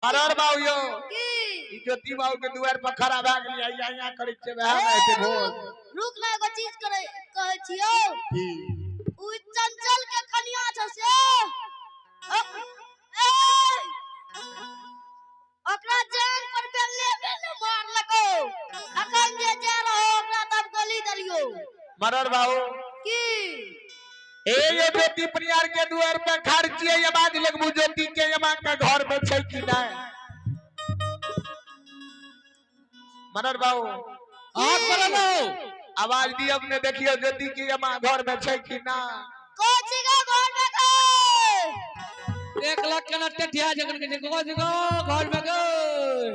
अरर बाबू यो की ई ज्योति बाबू के दुआर पर खड़ा भए गेलियै, यहाँ यहाँ करै छियै, वएह ने हेतै भोज। रुक ना, एगो चीज करे कहै छियौ। की? उ चंचल के कनिया छौ से ओकरा जान पर बेलने बेलने मारलको। अखन जे जा रहो ओकरा तब गोली देलियो। मरर बाबू की? ए ये ज्योति परियार के दुआर पर खड़ छियै, आवाज लगबू ज्योति के यमा के घर में छै कि नहि? मरर बाबू हाथ पर लो आवाज दियौ ने, देखियौ ज्योति के यमा घर में छै कि ना। कोची के घर में गए? 1 लाख के नटे ठिया जगन के जगो जगो घर में गए।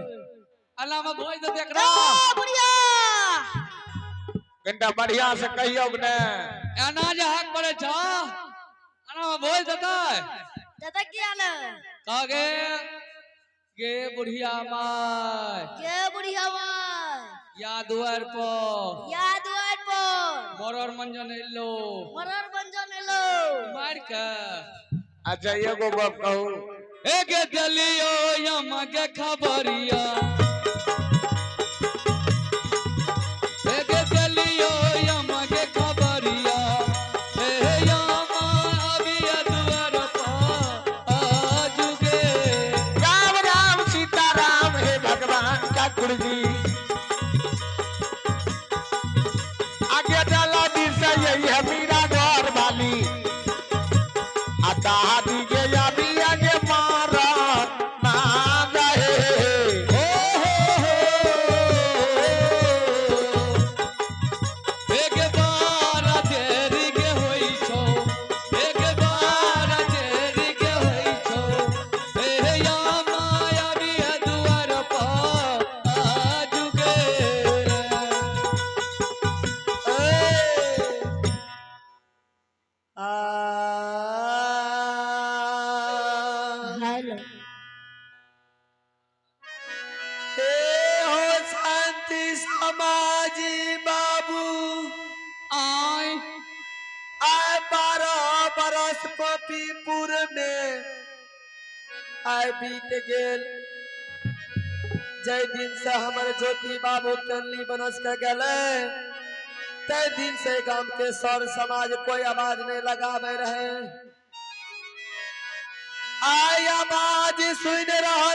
अल्लाह में भोज दे देख रहा। बुढ़िया कनिटा बढ़िया से कहियौ ने। अनाज हक पड़े छ, अना में भोज देतै। देतै किया ने? कहे गे बुढ़िया माय, गे बुढ़िया माय, या दुआर पर, या दुआर पर मरर मंजन एलो, मरर मंजन एलो मार के। अच्छा एगो गप कहू, ए गे दलियो यमा के खबरिया, ए गे दलियो यमा के खबरिया, ए यमा अबिया दुआर पर आजुगे। राम राम सीता राम हे भगवान ठाकुर जी, आगे डाला दिशा यही है मेरा घर वाली, आता दी गे या बिया गे मारा ना रहे। हो हो हो एक बार देरी के होई छो, एक बार देरी के होई छो, हे या माया बिया दुआर पर आजुगे। हेलो हे हो शांति समाजी बाबू, आय आय 12 बरस पपीपुर में आय बीत गेल। जय दिन से हमर ज्योति बाबू कनली बनस के गेले, तय दिन से गांव के सर समाज कोई आवाज नहीं लगावे रहे। आय आवाज सुन रहल